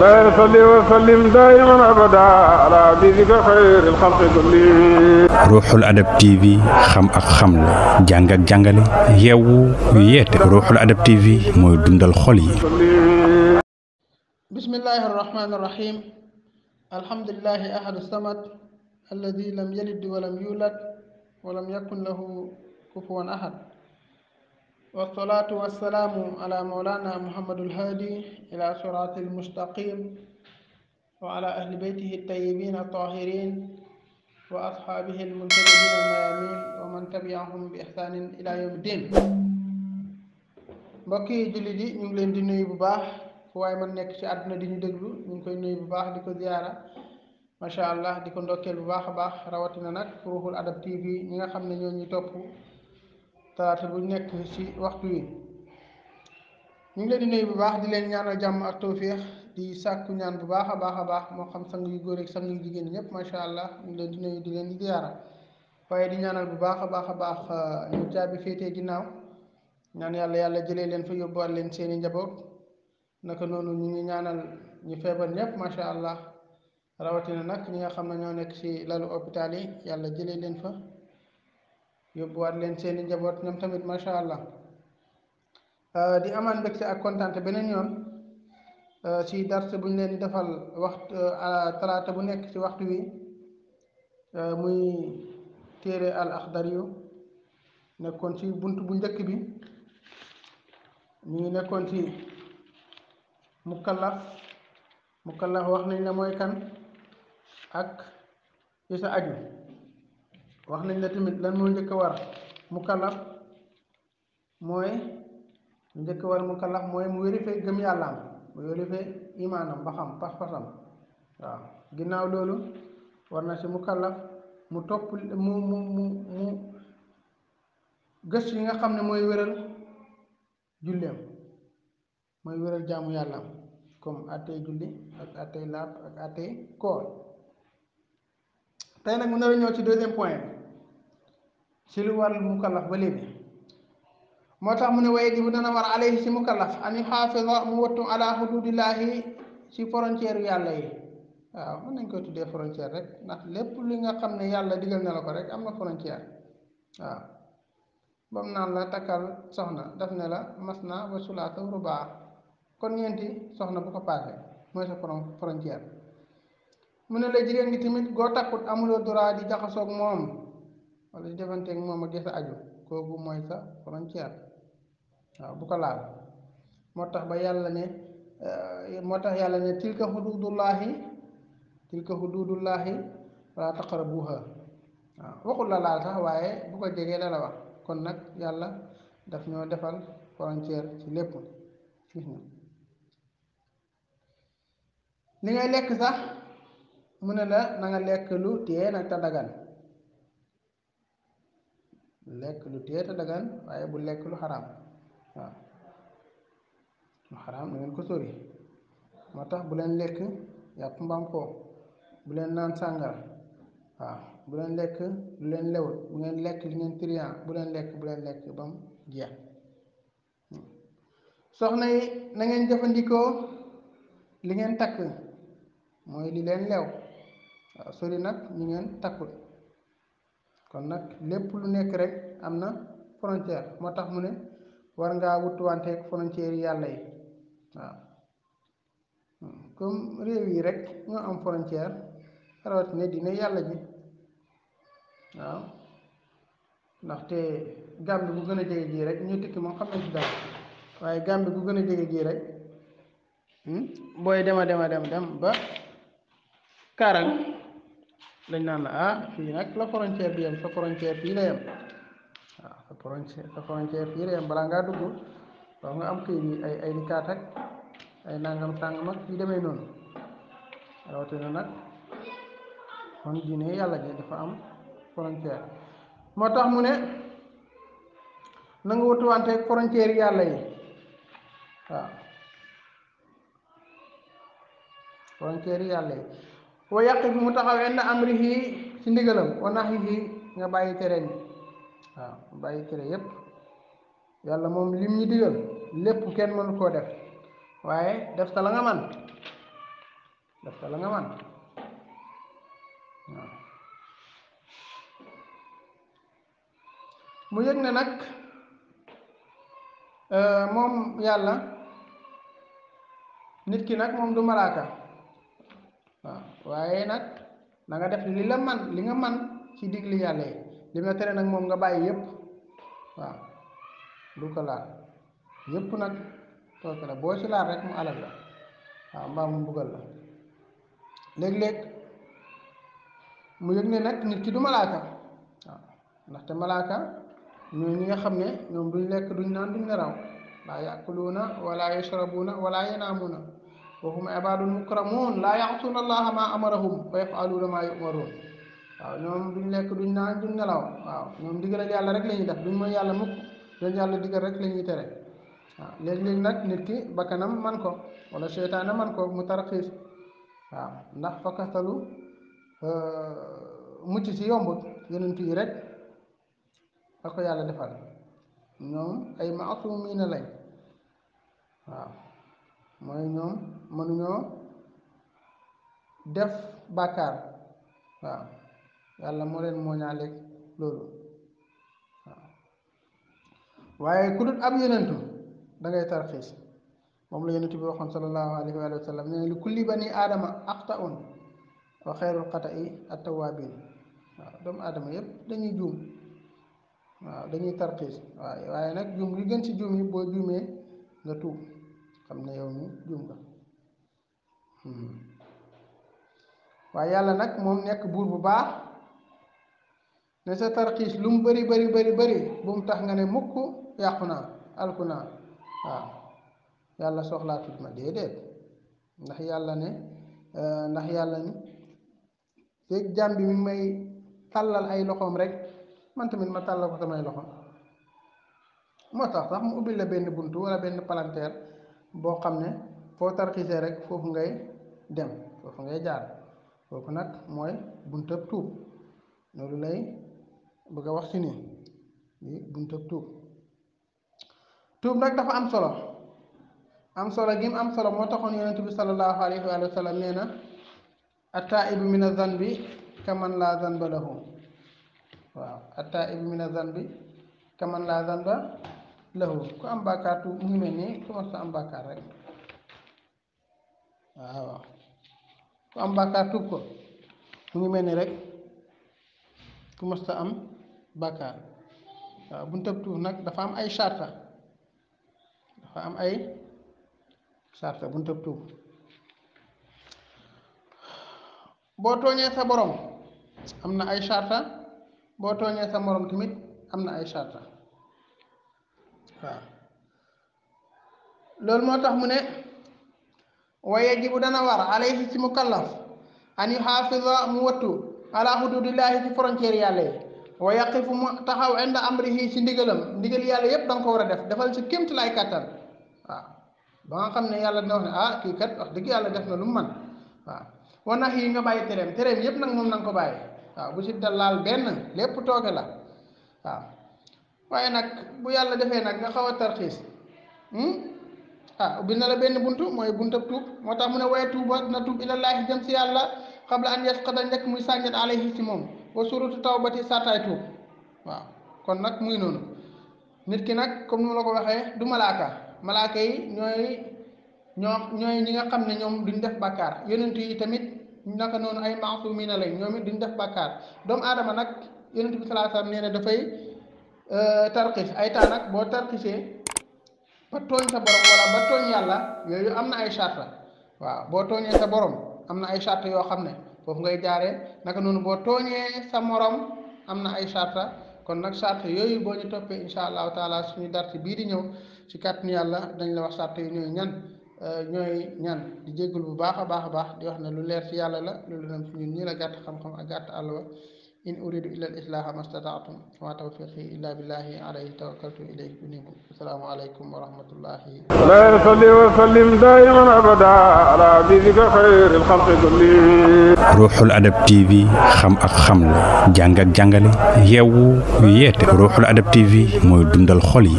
لا يصلي وسلم دائما ابدا على حبيبك خير الخلق كلهم. Ruuxul Adab TV xam ak xamle jàng ak jàngale yeewu yeete Ruuxul Adab TV mooy dundal xol yi. bismillahi arrahmani irrahim alhamdulillahi ahadu samad alladi lam yalid walam yulad walam yakun lahu kufuwan ahad wasalaatu wasalaamu ala mawlana muhammadul hadi ila sirati almustaqim wa ala ahli beytihi altayibin altahirin wa ashaabihi almuntajibin almayamin wa man tabiahum bi ihsanin ila yawmi ddin. mbokki jullit yi ñu ngi leen di nuyu bu baax fu waaye man nekk ci àdduna di ñu déglu ñu ngi koy nuyu bu baax di ko ziyaara macha allah di ko ndokkeel bu baax a baax rawatina nag Ruuxul Adab TV ñi nga xam ne ñoo ñuy topp talaata bu nekk ci waxtu wi ñu ngi leen di nuyu bu baax di leen ñaanal jàmm ak tawféex di sàkku ñaan bu baax a baax moo xam sang yu góor ak sang yu jigéen ñëpp macha allah ñu ngi leen di nuyu di leen di ziyaara waaye di ñaanal bu baax a baax ñu caabi féetee ginnaaw ñaan yàlla jëlee leen fa yóbbuwaat leen seeni njaboot. naka noonu ñu ngi ñaanal ñu feebar ñëpp macha allah rawatina nag ñi nga xam ne ñoo nekk ci lalu hôpital yi yàlla jëlee leen fa yóbbuwaat leen seeni njaboot ñoom tamit macha allah di amaan mbégte ak kontaante beneen yoon ci dars bu ñu leen di defal waxtu talaata bu nekk ci waxtu wi muy téere al axdar yu nekkoon ci bunt bu njëkk bi ñu ngi nekkoon ci mukallaf wax nañ la mooy kan ak ci sa aju wax nañ la tamit lan moo njëkk a war mukallaf mooy mu vérifié gëm yàllaam mu vérifié imaanam ba xam pas-pasam waaw ginnaaw loolu war na ci mukallaf mu topp mu gëstu yi nga xam ne mooy wéral julleem mooy wéral jaamu yàlla comme attey julli ak attey laab ak attey koor tey nag mu nar a ñëw ci deuxième point ci lu war mukallaf ba léegi moo tax mu ne waye ji bu dana war alayhi ci mukallaf an yuxaafida mu wattu ala xududillahi ci frontière yàlla yi waaw mën nañ koy tuddee frontière rek ndax lépp li nga xam ne yàlla digal na la ko rek am na frontière waaw bam naan la takkal soxna daf ne la mas na wa sulaata rubaa kon ñeenti soxna bu ko paase mooy sa frontière mu ne la jigéen gi tamit goo takkut amuloo droit di jaxasoog moom wala di defanteeg moom ak gisa aju kooku mooy sa frontière waaw bu ko laal moo tax yàlla ne tilka xududullahi wala taqrabuha waaw waxul la laal sax waaye bu ko jegee la wax kon nag yàlla daf ñoo defal frontière ci lépp gis nga li ngay lekk sax mu ne la na nga lekk lu téye nag te dagan lekk lu téye te dagan waaye bu lekk lu xaraam waaw lu xaraam na ngeen ko sori moo tax bu leen lekk yàpp mbaam xoox bu leen naan sàngara waaw bu leen lekk lu leen lewul bu ngeen lekk li ngeen trian bu leen lekk ba mu jeex soxna yi na ngeen jëfandikoo li ngeen takk mooy li leen lew waaw sori nag ñu ngeen takkul kon nag lépp lu nekk rek am na frontière moo tax mu ne war ngaa wutuwanteeg frontière yi yàlla yi waaw comme réew yi rek ñoo am frontière rawatina dina yàlla ji waaw ndaxte Gàmbi bu gën a jege ji rek ñu tikki moom xam nañ ci dara waaye Gàmbi bu gën a jege ji rek booy dem ba Karang dañ naan la fii nag la frontière bi yem sa frontière fii la yem waaw sa frontière fii la yem balaa ngaa dugg waaw nga am këy yi ay dikaat ak ay nangam sàngam ak yu demee noonu rawatina nag kon diine yàlla ji dafa am frontière moo tax mu ne na nga wutuwante frontière yàlla yi waaw frontière yàlla yi wa yàq bi mu taxaw inda amrihi ci ndigalam wa nahyihi nga bàyyi tere ni waaw bàyyi tere yépp yàlla moom lim ñu digal lépp kenn mënu koo def waaye def sa la nga man def ko la nga man waaw mu yëg ne nag moom yàlla nit ki nag moom du malaaka waaw waaye nag na nga def li nga man ci digli yàlla yi li nga tere nag moom nga bàyyi yépp waaw du ko laal yépp nag tooke la boo ci laal rek mu alal la waaw mbaa mu mbugal la léeg-léeg mu yëg ne nag nit ki du malaaka waaw ndaxte malaaka ñoo ñi nga xam ne ñoom duñ lekk duñ naan duñ nelaw laa yakuluuna wala yashrabuuna wala yanaamuuna wa hum ibaadun mukramuun laa ya'suuna allaha maa amarahum wa yaf'aluuna maa yu'maruun waaw ñoom duñ lekk duñ naan duñ nelaw waaw ñoom digalal yàlla rek la ñuy def duñ mooy yàlla mukk doon yàlla digal rek la ñuy tere waaw léeg-léeg nag nit ki bakkanam man ko wala seytaane man ko mu tarxiis waaw ndax fakkastalu mucc ci yombut yonent yi rek la ko yàlla defal ñoom ay maasumiina lañ waaw mooy ñoom mënuñoo def bàkkaar waaw yàlla moo leen mooñaaleeg loolu waaw waaye ku dul ab yonentu da ngay tarxiis moom la yonent bi waxoon sallallahu alayhi wa sallam nee li kulli bani aadama axta'un wa xayrul xata'i at-tawwaabiin waaw doomu aadama yépp dañuy juum waaw dañuy tarxiis waaye nag juum li gën ci juum yi boo juumee nga tuub xam ne yow mi juum nga waaye yàlla nag moom nekk buur bu baax ne sa tarxiis lu mu bari bu mu tax nga ne mukk yàqu naa alku naa waaw yàlla soxlaatut ma déedéet ndax yàlla ne feeg jàmm bi mi ngi may tàllal ay loxoom rek man tamit ma tàllal ko samay loxo moo tax sax mu ubbi la benn buntu wala benn palanteer boo xam ne foo tarxiisee rek foofu ngay dem foofu ngay jaar foofu nag mooy buntab tuub loolu lay bëgg a wax ci nii lii buntab tuub nag dafa am solo gi mu am solo moo taxoon yonent bi sallallahu alayhi wa sallam nee na attaibu min azanbi kaman laa zanba lahu waaw attaibu min azanbi kaman laa zanba lahu ku am bàkkaar tuub mu ngi mel nii ku mas a am bàkkaar rek waaw ku am bàkkaar tuub ko mu ngi mel ni rek ku mas a am bàkkaar waaw buntab tuub nag dafa am ay sarta buntab tuub boo tooñee sa borom am na ay sarta boo tooñee sa morom tamit am na ay sarta waaw loolu moo tax mu ne wa yajibu dana war alayhi ci mukallaf an yuhaafida mu wattu ala hududillahi ci frontière yàlla yi wa yaqifu mu taxaw inda amrihi ci ndigal yàlla yépp da nga ko war a defal ci kémt lay kàttan waaw ba nga xam ne yàlla dina wax ne kii kat wax dëgg yàlla def na lu mu man waaw wa nax yi nga bàyyi tereem yépp nag moom na nga ko bàyyi waaw bu ci laal benn lépp tooge la waaw waaye nag bu yàlla defee nag nga xaw a tarxiis ubbi na la benn buntu mooy buntab tuub moo tax mu ne waaye tuuba na tuub ilallaahi jëm si yàlla qabla an yasqada njëkk muy sànjat alayhi ci moom wa surutu tawbati sartaay tuub waaw kon nag muy noonu nit ki nag comme ni ma la ko waxee du malaaka yi ñooy ñi nga xam ne ñoom duñ def bàkkaar yonent yi tamit naka noonu ay maasumiina lañ ñoom it duñ def bàkkaar doomu aadama nag yonent bi sallallahu alayhi wasallam nee na dafay tarxiis ay temps nag boo tarxiisee ba tooñ sa borom wala ba tooñ yàlla yooyu am na ay charte waaw boo tooñee sa borom am na ay charte yoo xam ne foofu ngay jaaree naka noonu boo tooñee sa morom am na ay charte kon nag charte yooyu boo ñu toppee insha allahu taala suñu darti bii di ñëw ci kàttanu yàlla dañ la wax charte yi ñooy ñan di jéggul bu baax a baax di wax ne lu leer ci yàlla la loolu nam ci ñun ñii la gàtt xam-xam ak gàtt àll wa in uridu illa al islaha mastata'tum wa ma tawfiqi illa billahi alayhi tawakkaltu ilayhi unibu assalamu alaykum wa rahmatullahi la yusalli wa sallim daiman abada ala habibika khairil khalqi kullihim Ruuxul Adab TV xam ak xamle jàng ak jàngale yeewu yeete Ruuxul Adab TV mooy dundal xol yi